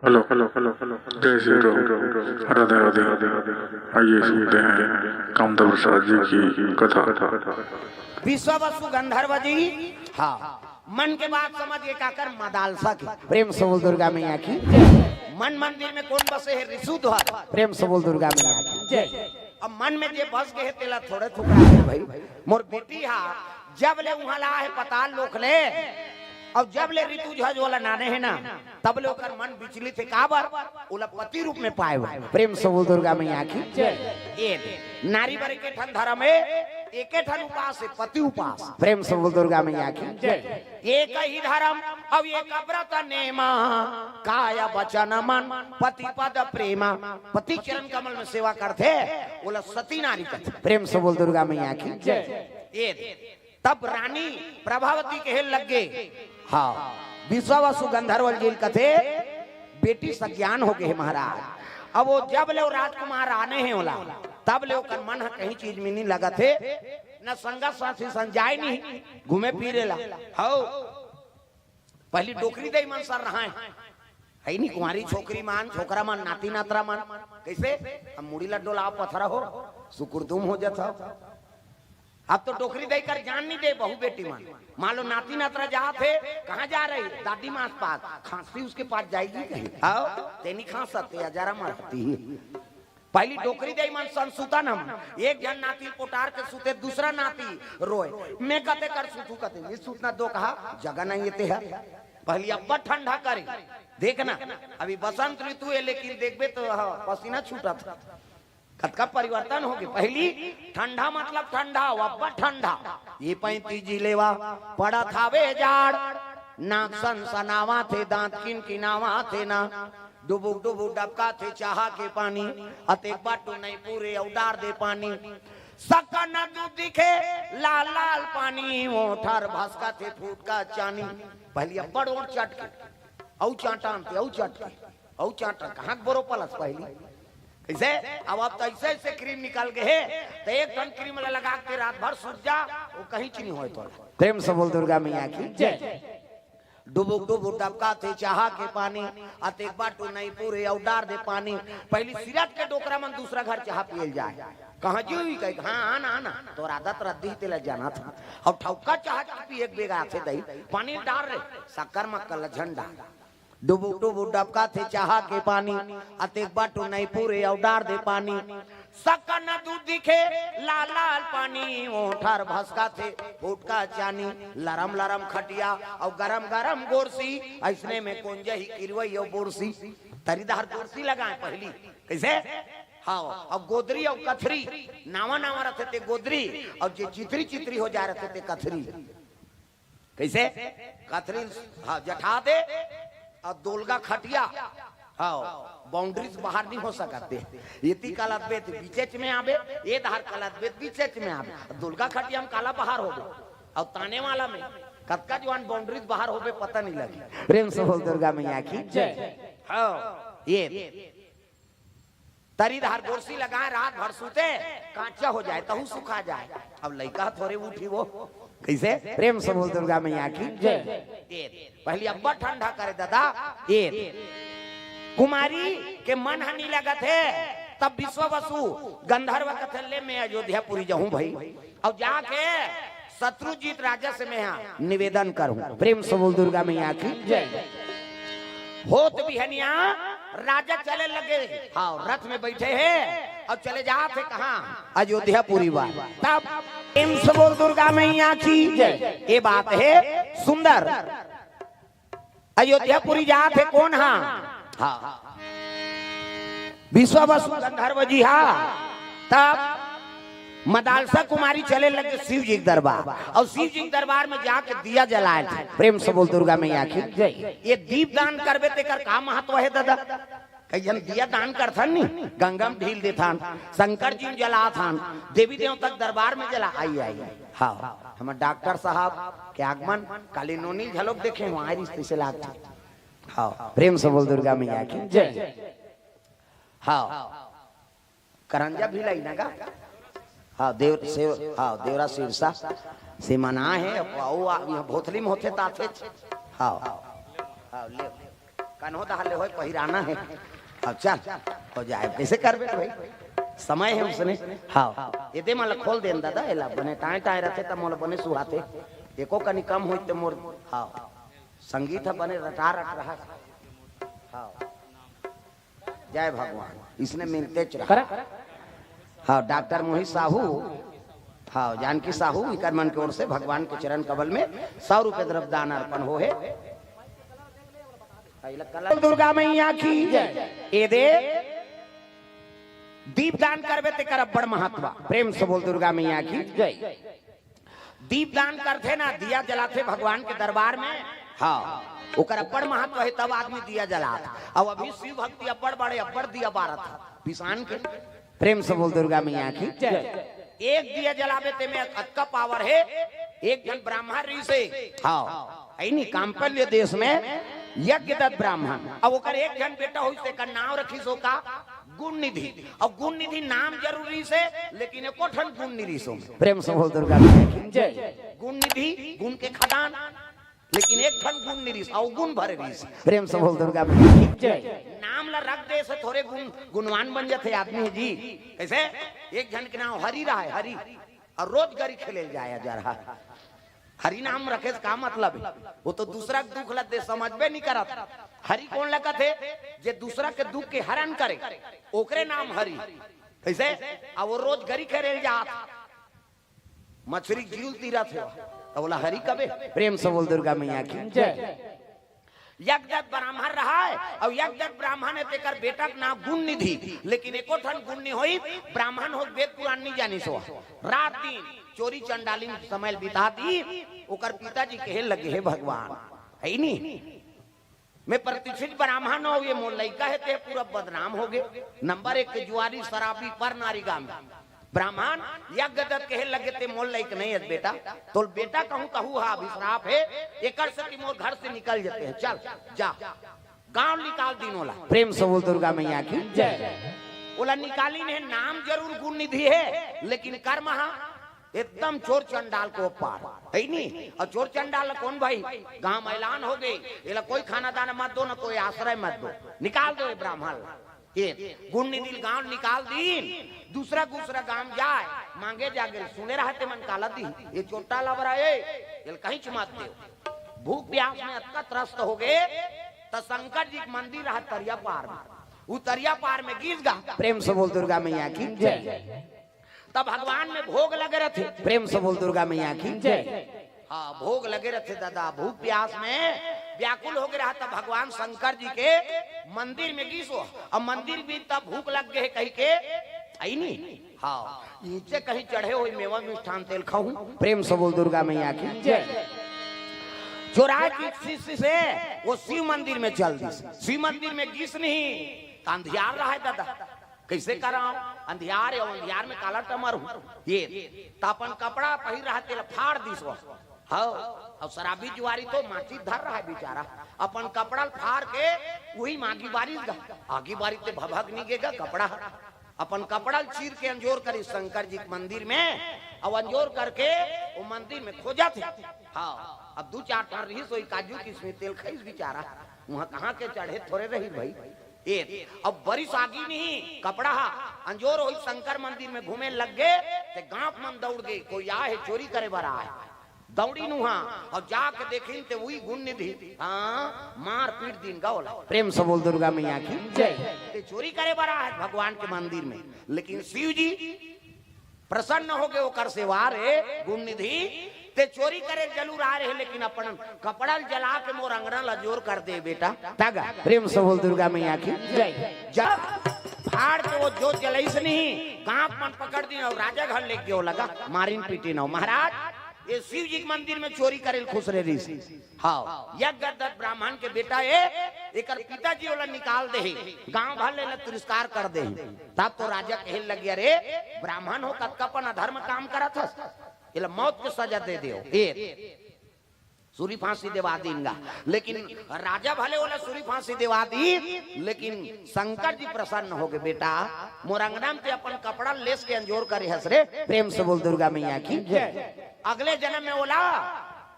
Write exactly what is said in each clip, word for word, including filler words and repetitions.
Hello, hello, hello, hello, जय श्री राम, राधे राधे। आइए सुनते हैं कामदेव प्रसाद जी की कथा। विश्ववसु गंधर्व जी, हाँ, मन के बात समझ के काकर मदालसा के। प्रेम से बोल दुर्गा मैया की। मन मंदिर में कौन बसे है? ऋषुध्वज। प्रेम से बोल दुर्गा मैया की। अब मन में जे बस गए तेला थोड़े ठुकरा दे भाई। मोर बेटी हा, जब ले उहाँ ला है पताल लोक ले, अब जब ले ऋतु झज वाला नाने है ना, तब ले ओकर मन विचलित है। काबर? ओला पति रूप में पाए बर। प्रेम से बोल दुर्गा मैया की। ये दे, नारी बर एके ठन धर्म है, एके ठन उपास है, पति उपास। प्रेम से बोल दुर्गा मैया की। एक ही धर्म, अब एक व्रत नेमा, काय वचन मन पति पद प्रेमा। पति चरण कमल में सेवा करथे, ओला सती नारी कथे। प्रेम से बोल दुर्गा मैया की। ये दे, तब रानी प्रभावती कहे लग गे, हाँ, विश्वावसु गंधर्व जी ल कथे, बेटी सज्ञान हो गए महाराज। अब वो जब ले वो राजकुमार आने हैं ओला, तब ले ओकर मन ह कहीं चीज में नहीं लगत है, न संगत साथी संग जाय नहीं घूमे फिरे ला। हौ, पहली डोकरी दई मन सर रहा है, है नहीं कुंवारी छोकरी मन, छोकरा मन, नाती नातरा मन, कैसे हम मुड़ी ला डोलाव पथरा हो, सुकुरदुम हो जात हो। अब तो डोकरी दई कर जान नहीं दे बहू बेटी मन। मान लो नाती नातरा जात है, कहाँ जा रही? दादी माँ के पास। खांसी उसके पास जाएगी कहीं? आओ, तेनी खांसत है, जरा मरती है। पहली डोकरी दई मन संग सुतन हम, एक झन नाती पोटार के सुते, दूसरा नाती रोए। मैं कते कर सुतू कते, ये सुतना दो कहा, जगह नहीं येते है। पहली अब्बड़ ठंडा करे, देखना, अभी बसंत ऋतु है, लेकिन देखबे तो हाँ, पसीना छूटत है। कतका परिवर्तन हो गए। पहली ठंडा मतलब ठंडा, अब्बड़ ठंडा। ये पैंतीस जिले वा पड़त हावे जाड़, नाक सनसनावा थे, दांत किनकिनावा थे ना, डुबुक डुबुक डबका थे चाहा के पानी, अतेक बाटू नहीं पूरे अउ डार दे पानी। सक्का न दूध दिखे, लाल लाल पानी, ओठर भसका थे फूटका चानी। पहली अब्बड़ ओठ चटके, अउ चांटा आनते, अउ चटके, अउ चांटा, कहाँ के बोरो पलस पहली? कैसे? अब, अब तो ऐसे ऐसे क्रीम निकल गए है, तो एक ठन क्रीम ला लगा के रात भर सूत जा, वो कहीं चीनी होए तो। प्रेम से बोल दुर्गा मैया की जय। डुबुक डुबुक डबका थे चाहा के पानी, अतेक बाटू नहीं पूरे अउ डार दे पानी। पहली सिरत के डोकरा मन दूसरा घर चाहा पियल जाए। कहाँ जी हुई कही, हाँ, आना, आना, तोर आदत रद्दी तेला जाना था। अब ठौका चाहा पी एक बेगा आथे दई, पानी डार रे, शक्कर मक्कर ला झन डार। डुबुक डुबुक डबका थे चाहा के पानी, अतेक बाटू नहीं पूरे अउ डार दे पानी। सक्का न दूध दिखे, लाल लाल पानी, ओठर भसका थे फुटका चानी। लरम लरम खटिया अउ गरम गरम गोरसी, ऐसने में कोन जही किरवई अउ बोरसी। तरीदार गोरसी लगाए पहली, कैसे? हाँ, अउ गोदरी अउ कथरी, नावा नावा रहते ते गोदरी, अउ जे चितरी चितरी हो जा रहते ते कथरी। कैसे? कथरी, हाँ, जठा दे, अउ दोलगा खटिया, हाँ, बाउंड्री से बाहर नहीं हो सकत दे। एती कलत बेत बीचेच में आबे, ए धार कलत बेत बीचेच में आबे। दोलगा खटिया में काला बाहर होबे, अउ ताने वाला में कतका जवान बाउंड्री से बाहर होबे पता नहीं लगी। प्रेम से बोल दुर्गा मैया की जय। हाँ, ये तरी धार गोरसी लगाए, रात भर सूते, कांचा हो जाए, तहू सुखा जाए। अब लइका थोरे उठी वो, कैसे? प्रेम से बोल दुर्गा मैया की जय। ए, पहली अब्बड़ ठंडा करे दादा। ए, कुमारी के मन हनी लगत है, तब विश्ववसु गंधर्व कथे, ले मैं अयोध्यापुरी जाहूं भाई, अउ जाके शत्रुजीत राजा से मैं यहाँ निवेदन करूं। प्रेम से बोल दुर्गा मैया की जय। होत बिहनिया राजा चले लगे, हाँ, रथ में बैठे हैं अउ चले जात है कहाँ? अयोध्यापुरी बर। तब प्रेम से बोल दुर्गा मैया की जय। ये बात है सुंदर। अयोध्यापुरी जात है कोन हा? हाँ, विश्ववसु गंधर्व जी हा। तब मदालसा कुमारी चले लगे शिव जी के दरबार, अउ शिव जी के दरबार में जाके दिया जलाए थे। प्रेम से बोल दुर्गा मैया की जय। ये दीप दान करबे तेकर का महत्व है दादा? कई झन दिया दान करथन नी, गंगा में ढील देथन, शंकर जी में जलाथन, देवी देवता के दरबार में जला। आई, आई, हाँ, हमर डॉक्टर साहब के आगमन काली नोनी घलोक देखे हो, आई रिश्ते से लागथे। हाँ, प्रेम से बोल दुर्गा मैया की जय। हाँ, करंजा भी लाई ना गा? हाँ, देव, सेव, हाँ, देवरा सिरसा से मना है, अउ आ, यहाँ भोथली में होथे ताथे। हाँ, हाँ, ले। कन्हो दहा ले होय पहिराना हे। अब चल, हो जाए, कैसे करबे भाई, समय हे उसने। हाँ, एदे मन ला खोल देन दादा, एला बने टाँय टाँय रथे त मोला बने सुहाथे। एको कनी कम होई त मोर, हाँ, संगीत ह बने रटा रट रहा। हाँ, जय भगवान, इसने मिलते रहा। हाँ, डॉक्टर मोहित साहू, हाँ, जानकी साहू, इकर मन के ओर से भगवान के चरण कमल में सौ रुपये द्रव्य दान अर्पण हो हे। दुर्गा मैया की जय। एदे दीप दान करबे तेकर अब्बड़ महत्व। प्रेम से बोल दुर्गा मैया की जय। दीप दान करथे ना, दिया जलाथे भगवान के दरबार में। हाँ, ओकर अब्बड़ महत्व हे, तब आदमी दिया जलात। अब अभी शिव भक्ति अब्बड़ बड़े, अब्बड़ दिया बारत हे पिसान के। प्रेम से बोल दुर्गा मैया की जय। एक दिया जलाबे ते में अतका पावर हे। एक झन ब्राह्मण ऋषि, हाँ, है नी, कांपल्य देश में यज्ञदत्त ब्राह्मण। अब ओकर एक झन बेटा होइस, तेकर नाम रखिस ओका गुण निधि। अब गुण निधि नाम जरूर ऋषि हे, लेकिन एको ठन गुण नहीं ऋषि हे। प्रेम से बोल दुर्गा मैया की जय। गुण निधि, गुण के खदान, लेकिन एक ठन गुण नहीं ऋषि, अवगुण भरे ऋषि। प्रेम से बोल दुर्गा मैया की जय। नाम ला रख दे से थोरे गुण, गुणवान बन जाथे आदमी जी। कैसे? एक झन के नाम हरि रहा हे, हरि, और रोज गरी खेले जाए जा रहा। हरि नाम रखे से का मतलब हे? वो तो दूसरा के दुख ला दे, समझबे नहीं करत। हरि कोन लगत हे? जे दूसरा के दुख के हरण करे, ओकरे नाम हरि। कैसे? अब वो रोज गरी खेले जात, मछरी जीव तीरत हे, त ओला हरि कबे? प्रेम से बोल दुर्गा मैया की जय। यज्ञदत्त ब्राह्मण रहा हे, अउ यज्ञदत्त ब्राह्मण हे, तेकर बेटा के नाम गुण निधि, लेकिन एको ठन गुण नहीं होई। ब्राह्मण हो, वेद पुराण नहीं जानिस हो, रात दिन चोरी चंडाली में समय बिता दी। ओकर पिताजी कहे लगे, हे भगवान, है नी, मैं प्रतिष्ठित ब्राह्मण हो, ये मोर लइका हे, ते पूरा बदनाम हो गे। नंबर एक के जुआरी, शराबी, पर नारी गामी। ब्राह्मण यज्ञदत्त कहे लगे, ते मोर लइक नहीं हे बेटा, तोल बेटा कहूँ तहू हा अभिश्राप हे, एकर से कि मोर घर से निकल जाते हैं, चल जा। गांव निकाल दीन ओला। प्रेम से बोल दुर्गा मैया की जय। ओला निकालिन हे, नाम जरूर गुण निधि हे, लेकिन कर्म हा एकदम चोर चंडाल के पार, है नी? और चोर चंडाल कोन भाई? गांव में ऐलान हो गे, एला कोई खाना दाना मत दो, ना कोई आश्रय मत दो, निकाल दो ये ब्राह्मण ला। ये गुण निधि गांव निकाल दीन, दूसरा दूसरा गांव जाए, मांगे जागे, सुने रहा ते मन काला दी, ये चोट्टा लबरा, ए, एला कहीं मत देव। भूख प्यास में अतका त्रस्त हो गे, त शंकर जी के मंदिर रहा तरिया पार में, उ तरिया पार में गिस गा। प्रेम से बोल दुर्गा मैया की जय। तब भगवान में भोग लगे रहते। प्रेम से बोल दुर्गा मैया की जय। हाँ, भोग लगे रहते दादा, भूख प्यास में व्याकुल हो गए रहा, तब भगवान शंकर जी के मंदिर में गिस हो, अब मंदिर भी तब भूख लग गए कही के, आई नी? हाँ, नीचे कहीं चढ़े हुए मेवा मिष्ठान तेल खाऊं। प्रेम से बोल दुर्गा मैया की जय। चोराए की शिष्य से वो शिव मंदिर में चल दी, शिव मंदिर में गिस नहीं, त अंधियार रहा हे दादा, कैसे कराओ? अंधियार हे, अंधियार में काला टमर हूँ। ये त अपन कपड़ा पहिर रहा, तेला फाड़ दिस वो। हाँ, अउ शराबी जुआरी तो माचिस धर रहा हे बेचारा, अपन कपड़ा ल फाड़ के वही में आगी बारिस गा। आगी बारी ते भभक नहीं गेगा कपड़ा, अपन कपड़ा ल चीर के अंजोर करिस शंकर जी के मंदिर में, अउ अंजोर करके वो मंदिर में खोजत हे। हाँ, अब दू चार ठन रहिस, वही काजू किशमिश तेल खाइस बेचारा, वहाँ कहाँ के चढ़े थोरे रही भाई। ए, अब बरिस आगी नहीं, कपड़ा हा अंजोर होई, शंकर मंदिर में घूमे लग गे, ते गांव मन दौड़ गे, कोई आए हे चोरी करे बर आए। दौड़ी नुहा, अउ जाके देखिन ते वही गुण निधि, हाँ, मार पीट दीन गा ओला। प्रेम से बोल दुर्गा मैया की जय। ते चोरी करे बर आए भगवान के मंदिर में, लेकिन शिव जी प्रसन्न हो गए ओकर सेवा रे गुण निधि, ते चोरी करे जरूर आ रहे, लेकिन अपन कपड़ा ल जला के मोर अंगना ल अंजोर कर दे बेटा। तगा प्रेम से बोल दुर्गा मैया की जय। जब फाड़ के वो जोत जलइस नहीं, गांव मन पकड़ दीन अउ राजा घर ले गयो लगा, मारिन पीटिन हो। महाराज, ये शिव जी के मंदिर में चोरी करे ल खुश रहे रहिस। हाँ, यज्ञदत्त ब्राह्मण के बेटा ए, एकर पिताजी ओला निकाल दे हे, गांव भर ले एला तिरस्कार कर दे हे। तब तो राजा कहे लगे, अरे ब्राह्मण हो, कतका अपन अधर्म काम करत हस, एला मौत के सजा दे देव। ए सूरी फांसी देवा दीन गा, लेकिन राजा भले ओला सूरी फांसी देवा दी, लेकिन शंकर जी प्रसन्न हो गए, बेटा मोर अंगना में ते अपन कपड़ा लेस के अंजोर करे हस रे। प्रेम से बोल दुर्गा मैया की जय। अगले जन्म में ओला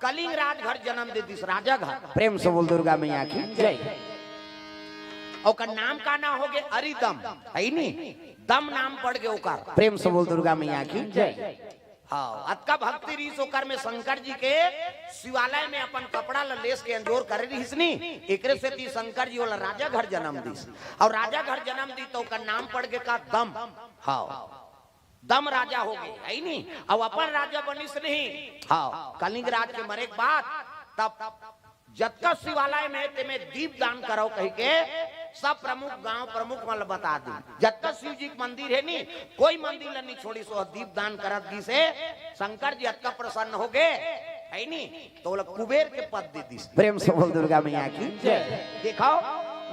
कलिंग राजघर जन्म दे दिस, राजा घर। प्रेम से बोल दुर्गा मैया की जय। ओकर नाम का नाम होगे? अरिदम, है नी? दम नाम पड़ गे ओकर। प्रेम से बोल दुर्गा मैया की जय। हाँ, अतका भक्ति रीस ओकर में शंकर जी के शिवालय में अपन कपड़ा ल लेस के अंजोर करे रहिस नी, एकरे सेती शंकर जी ओला राजा घर जन्म दिस। अउ राजा घर जन्म दी त ओकर नाम पड़ गे का? दम। हाँ, दम राजा हो गे, है नी? अउ अपन राजा बनिस नहीं। हाँ, कलिंग राज के मरे के बाद तब जतका शिवालय में तेमे दीप दान करव कहि के सब प्रमुख, गांव प्रमुख मन ल बता दी। जतका शिव जी के मंदिर हे नी, कोई मंदिर ल नहीं छोड़िस, ओह दीप दान करत गिस हे। शंकर जी अतका प्रसन्न हो गे, है नी? त ओला कुबेर के पद दे दिस। प्रेम से बोल दुर्गा मैया की जय। देखव,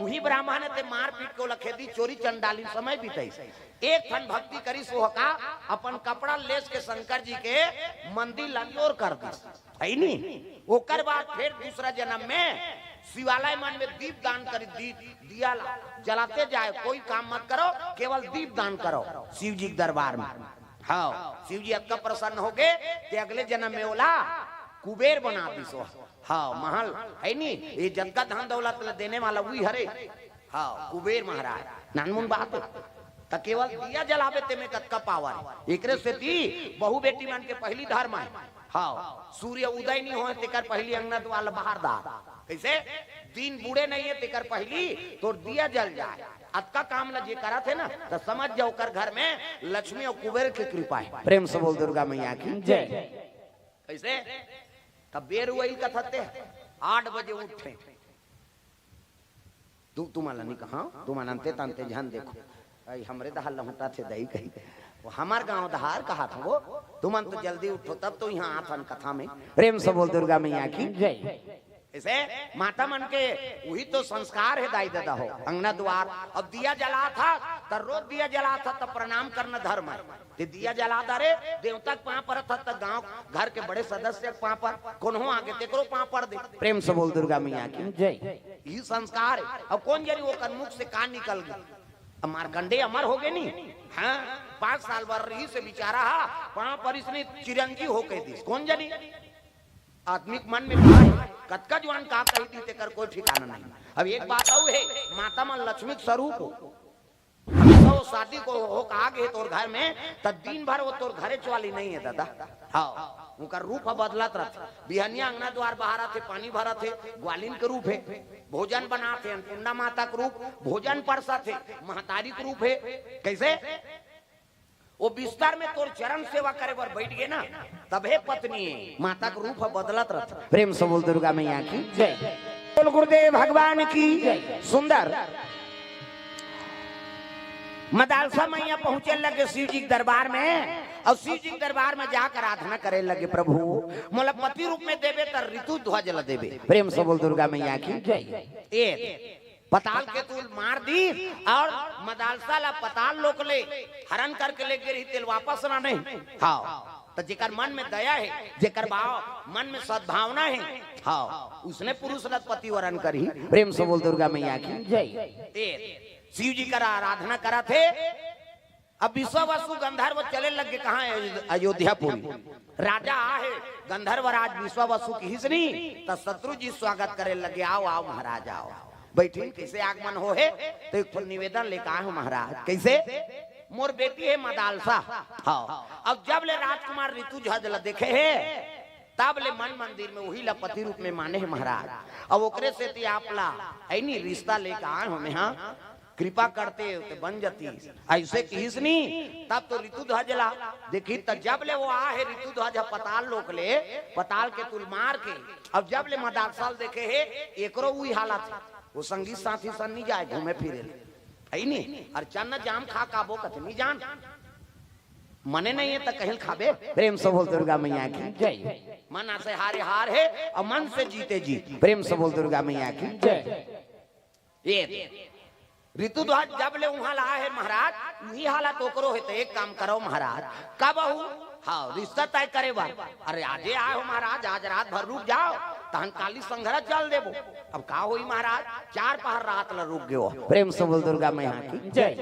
उही ब्राह्मण हे ते मारपीट के ओला खेदी, चोरी चंडाली समय बिताइस। एक ठन भक्ति करिस, ओह का अपन कपड़ा लेस के शंकर जी के मंदिर ल अंजोर कर दिस, है नी? ओकर बाद फिर दूसरा जन्म में शिवालय मन में दीप दान करी, दीप, दिया ला जलाते जाए, कोई काम मत करो, केवल दीप दान करो शिव जी के दरबार में। हाँ, शिव जी अतका प्रसन्न हो गे कि अगले जन्म में ओला कुबेर बना दिस। हाँ, महल, है नी? ये जतका धन दौलत ल देने वाला उही हरे। हाँ, कुबेर महाराज, नानमुन बात हे। त केवल दिया जलाबे तेमे कतका पावर हे। एकरे सेती बहू बेटी मन के पहिली धर्म हे। हाँ, सूर्य उदय नहीं होय तेकर पहिली अंगना दुआर ल बाहर डार। कइसे? दिन बुड़े नहीं हे तेकर पहिली तोर दिया जल जाए। अतका काम ल जे करत हे ना, त समझ जा ओकर घर में लक्ष्मी अउ कुबेर के कृपा हे। प्रेम से बोल दुर्गा मैया की जय। कइसे? तब बेर उइल कथते, आठ बजे उठे। तू, तुमन ला नहीं कहा, तुमन अंते तंते झन देखो। अई हमरे दहार लहुटा थे दई कही। वो हमार गांव दहार कहा था वो। तुमन तो जल्दी उठो, तब तो यहाँ आथन कथा में। प्रेम से बोल दुर्गा मैया की जय। ऐसे माता मन के वही तो संस्कार हे, दाई ददा हो, अंगना दुआर। अब दिया जलाथा, त रोज दिया जलाथा, त प्रणाम करना धर्म हे। ते दिया जला डारे, देवता के पांव परत ह, त गांव घर के बड़े सदस्य के पांव पर, कोनो आगे तेकरो पांव पर दे। प्रेम से बोल दुर्गा मैया की जय। ई संस्कार हे। अब कोन जनी ओकर मुख से का निकल गे? अब मारकंडे अमर हो गे नी। हाँ, पांच साल बर रहिस हे बिचारा हा, पांव परिस नी, चिरंजी होके दिस। कोन जनी? आदमी के मन में का हे, कतका जुआन का कही दी, तेकर कोई ठिकाना नहीं। अब एक बात अउ हे, माता मन लक्ष्मी के स्वरूप हो। हमेशा वो शादी को हो का आगे तोर घर में, त दिन भर वो तोर घरे च वाली नहीं हे दादा। हाँ, उनका रूप ह बदलत रथे। बिहनिया अंगना दुआर बहारत हे, पानी भरत हे, ग्वालिन के रूप हे। भोजन बनात हे, अन्नपूर्णा माता के रूप, भोजन परसत हे, महतारी के रूप हे। कइसे? वो बिस्तर में तोर चरण सेवा करे बर बइठ गे ना, तभे पत्नी हे। माता के रूप ह बदलत रथे। प्रेम से बोल दुर्गा मैया की जय। बोल गुरुदेव भगवान की जय। सुंदर। मदालसा मैया पहुंचे लगे शिव जी के दरबार में, अउ शिव जी के दरबार में जाकर आराधना करे लगे, प्रभु, मोला पति रूप में देबे त ऋतु ध्वज ल देबे। प्रेम से बोल दुर्गा मैया की जय। ए, पताल केतु ल मार दिस अउ मदालसा ला पताल लोक ले हरण करके ले गे रही, तेल वापस लाने। हाँ, त जेकर मन में दया हे, जेकर भाव, मन में सद्भावना हे, हाँ, उसने पुरुष ला पति वरण करही। प्रेम से बोल दुर्गा मैया की जय। ए, शिव जी कर आराधना करत हे। अब विश्वावसु गंधर्व चले लगे कहाँ? अयोध्यापुरी। राजा आहे, गंधर्व राज विश्वावसु किहिस नी, त शत्रुजीत स्वागत करे लगे, "आओ, आओ महाराज, आओ।" बइठिन, कइसे आगमन हो हे? त एक ठो निवेदन लेके आए हो महाराज। कइसे? मोर बेटी हे मदालसा। हाँ। अब जब ले राजकुमार ऋतुध्वज ल देखे हे, तब ले मन मंदिर में उही ला पति रूप में माने हे महाराज। अब ओकरे सेती आप ला, है नी, रिश्ता लेके आए हो मैं, हाँ? कृपा करते त बन जाती। अइसे किहिस नी, तब तो ऋतुध्वज ला देखिस, त जब ले वो आ हे ऋतुध्वज ह पताल लोक ले, पताल केतु ल मार के, अब जब ले मदालसा ल देखे हे, एकरो उही हालत हे। वो संगी साथी सन नी जाए घूमे फिरे ले, है नी? अउ चन्ना जाम खा काबो कथे नी जान। मने नहीं हे त कहीं खाबे। प्रेम से बोल दुर्गा मैया की जय। मन से हारे हार हे अउ मन से जीते जीत। प्रेम से बोल दुर्गा मैया की जय। ये ऋतुध्वज जब ले उहाँ ला हे महाराज, उही हालत ओकरो हे, त एक काम करो महाराज, कब आहू? हाँ, रिश्ता तय करे बर। अरे आजे आए हो महाराज, आज रात भर रुक जाओ, तहन काली संघरा चल देबो। अब का होई महाराज, चार पहर रात ला रुक गयो। प्रेम से बोल दुर्गा मैया की जय।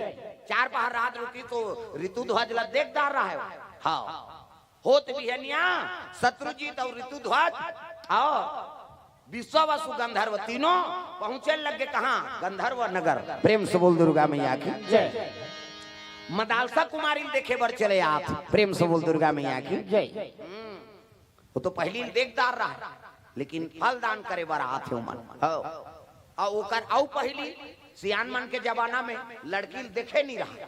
चार पहर रात रुकी त ऋतुध्वज ला देख डार रहा है। हाँ, होत बिहनिया शत्रुजीत अउ ऋतुध्वज, हाँ, विश्वावसु गंधर्व तीनों पहुंचे लग गे कहां? गंधर्व नगर। प्रेम से बोल दुर्गा मैया की जय। मदालसा कुमारी ल देखे बर चले आत, प्रेम से बोल दुर्गा मैया की जय। वो तो पहिली ल देख डार रहा, लेकिन फल दान करे बर आत हे ओमन। हव। अउ ओकर अउ पहिली सियान मन के जमाना में लड़की ल देखे नहीं रहा।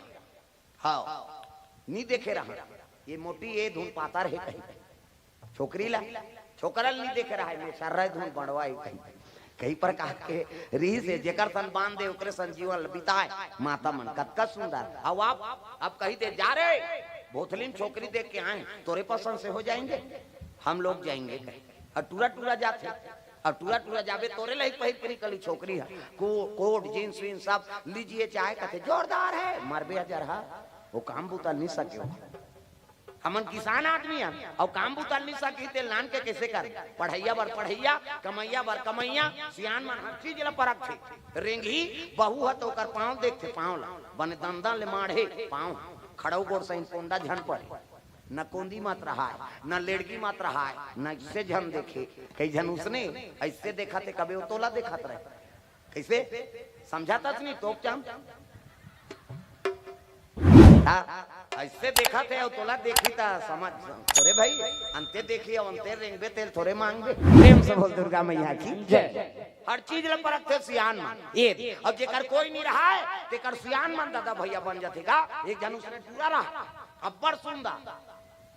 हव, नहीं देखे रहा। ये मोटी, ये धुन पातर हे कहीं। छोकरी ला, छोकरा ल नहीं देखे रहा, मैं सर्रा धुन बड़वा हे कहीं। कई प्रकार के रीस हे, जेकर सन बांध दे, ओकरे सन जीवन ल बिताए। माता मन कतका सुंदर। अब आप, अब कही दे, "जा रे, भोथली में छोकरी देख के आए, तोरे पसंद से हो जाएंगे, हम लोग जाएंगे।" कहीं। अब टूरा टूरा जाथे, अब टूरा टूरा जाबे, तोरे लही पहिर के निकली छोकरी है, को-, कोट, जींस वींस सब लीजिए, चाहे कथे, "जोरदार है।" मरबे हजार हा, वो काम बुता नहीं सके हो। हमन किसान आदमी हन, अउ काम बुता नहीं सकी, तेल नान के कैसे कर? पढ़ैया बर पढ़ैया, कमैया बर कमैया, सियान मन हर चीज ला परखथे। रेंगही बहू ह तो ओकर पाँव देखथे, पाँव ला, बने दंदन ले माढ़े पाँव, खड़ऊ गोड़ सहिन पोंदा झन पड़े, न कोंदी मत रहाय, न लेड़गी मत रहाय, न इससे झन देखे। कई झन उसने ऐसे देखत हे, कबे वो तोला देखत रहे। कैसे? समझाता नहीं तो क्या? हाँ, ऐसे देखत हे, अउ तोला देखी ता समझ, थोरे भाई, अंते देखी, अउ अंते रेंगबे, तेल थोरे मांगबे। प्रेम से बोल दुर्गा मैया की जय। हर चीज ल परखथे सियान मन। ये, अउ जेकर कोई नहीं रहा है, तेकर सियान मन दादा भैया बन जाथे का। एक झन उसने टूरा रहा, अब्बड़ सुंदर।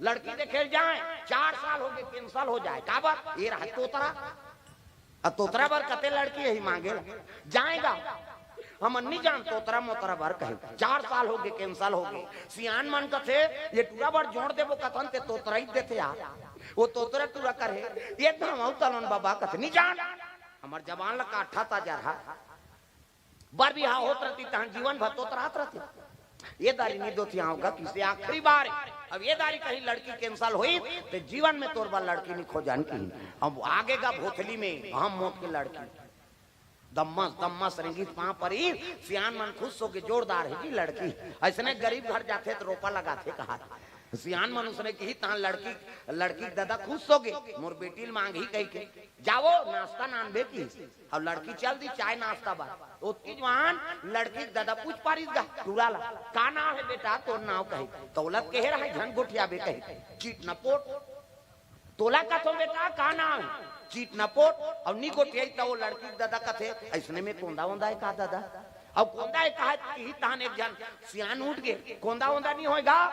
लड़की देखे जाए, चार साल हो गए, cancel हो जाए। काबर? ये रहा तोतरा। अब तोतरा बर कते लड़की यही मांगे ला। जाएगा। हमन नहीं जान तोतरा मोतरा बर कहे। चार साल हो गए, cancel हो गए। सियान मन कथे, "ये टूरा बर जोड़ देबो," कथन ते तोतरा ही देथे यार। वो तोतरा टूरा करे, "ये धाम अउ तलन बाबा," कथे, "नहीं जान।" हमर जबान ला काठा ताजा रहा। बर बिहाव होत रहती, तहन जीवन भर तोतरात रहती। ये दारी नहीं दोतियाव गा, किसे आखिरी बार। अब ये दारी कहीं लड़की cancel होई, ते जीवन में तोर बर लड़की नहीं खोजन की। अब आगे गा भोथली में हम मोट के लड़की। दम्मस, दम्मस रेंगिस पाँव परी, सियान मन खुश होके, "जोरदार है जी लड़की।" ऐसने गरीब घर जाथे तो रोपा लगाथे कहा। सियान मन उसने कही, "तहां लड़की, लड़की के दादा खुश होगे, मोर बेटी ल मांगही," कही के, "जावो नाश्ता नानबे," की। अब लड़की चल दी चाय नाश्ता बर। ओतकी जुवान लड़की के दादा पूछ पारिस गा टूरा ला, "का नाव है बेटा तोर नाव?" कही। तौलत कहे रहा, "झन गोठियाबे," कही, "चीट न पोट।" तोला कथो बेटा, का नाम हे? चीट न पोट। अउ नी गोठियाई त वो लड़की के दादा कथे, "अइसने में कोंदा ओंदा हे का दादा?" अउ कोंदा हे कहा कि तहन एक झन सियान उठ गे, "कोंदा ओंदा नी होय गा,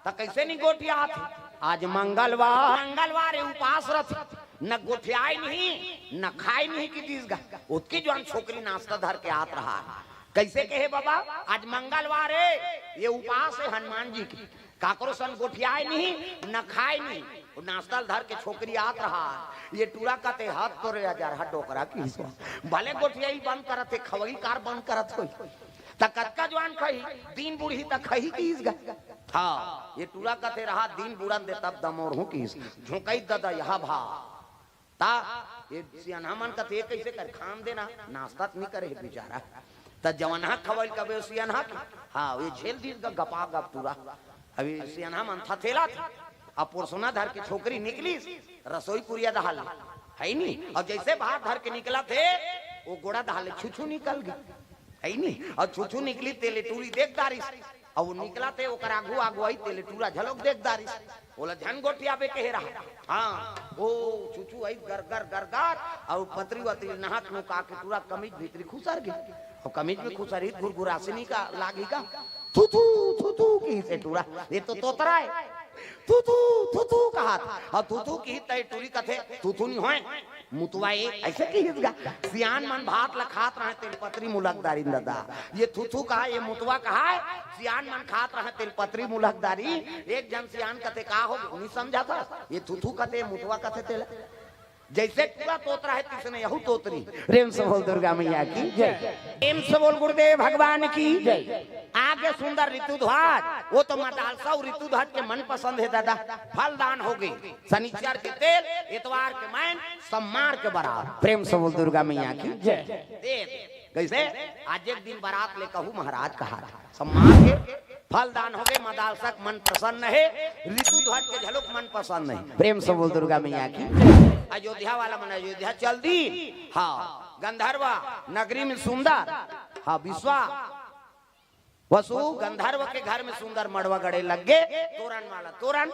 त कइसे नी गोठियात हे?" "आज मंगलवार, मंगलवार हे, उपास रथे, न गोठियाय नहीं, न खाय नहीं," कि दिस गा। ओतकी जुवान छोकरी नाश्ता धर के आत रहा। कइसे कहे बाबा, "आज मंगलवार हे, ये उपास हे हनुमान जी के।" काकरो सन गोठियाय नहीं, न खाय नहीं। वो नाश्ता ल धर के छोकरी आत रहा। ये टूरा कथे, "हद तोरे हजार, हद डोकरा की सो।" भले गोठियाई बंद करत हे, खवई कार बंद करत होई। त कतका जुवान खही, दिन बुढ़ही त खही किस गा। हाँ, ये टूरा कथे रहा, "दिन बुढ़न दे तब दमोर हूँ किस।" झोंकई ददा यहा भा। ता ये सियनहा मन कथे, "कइसे कर खान देना, नाश्ता त नी करे हे बेचारा।" त जवनहा खवई ल कबे सियनहा के, हाँ, ये झेल दिस गा गपा गप टूरा। अभी सियनहा मन थथेला थे, अब पोरसोना धर के छोकरी निकलिस, रसोई कुरिया दहाल ले, है नी? अउ जइसे भात धर के निकलत हे, वो गोड़ा दहाल ले छुछू निकल गे, है नी? अउ छुछू निकली तेले टूरी देख डारिस, अउ वो निकलत हे ओकर आगू आगू आई तेले टूरा झलोक देख डारिस। ओला झन गोठियाबे कहे रहा। हाँ, ओ छुछू आई गर गर गर गर, अउ पतरी वतरी नहात नुका के टूरा कमीज भीतरी खुसर गे। अउ कमीज में खुसर ही गुरगुरासिनी का लागी का, "थू थू, थू थू," किसे टूरा, "ये तो तोतरा हे।" "थू थू, थू थू," कहा था। अउ थू थू किस त टूरी कथे, "थू थू नी होय, मुतवा ए," अइसे किस गा। सियान मन भात ल खात रहे, तेल पतरी मुलक डारिन ददा। ये थू थू कहा, ये मुतवा कहा हे, सियान मन खात रहे, तेल पतरी मुलक डारी। एक झन सियान कथे, "का हो नी समझा था, ये थू थू कथे, मुतवा कथे तेला।" जइसे टूरा तोतरा हे, तइसने यहू तोतरी। प्रेम से बोल दुर्गा मैया की जय। प्रेम से बोल गुरुदेव भगवान की जय। आगे सुंदर ऋतुध्वज, वो तो मदालसा अउ ऋतुध्वज के मनपसंद हे दादा। फलदान हो गे, सनिचर के तेल, एतवार के मैन, सम्मार के बरात। प्रेम से बोल दुर्गा मैया की जय। दे, कइसे? आज एक दिन बरात ले कहू महाराज कहा, सम्मार के फलदान होगे, मदालसा के मन प्रसन्न हे, ऋतुध्वज के घलोक मन प्रसन्न हे। प्रेम से बोल दुर्गा मैया की। अयोध्या वाला मन अयोध्या चल दी। हाँ, गंधर्व नगरी में सुंदर, हाँ, विश्वा वसु गंधर्व के घर में सुंदर मड़वा गड़े लग गे, तोरन वाला तोरन।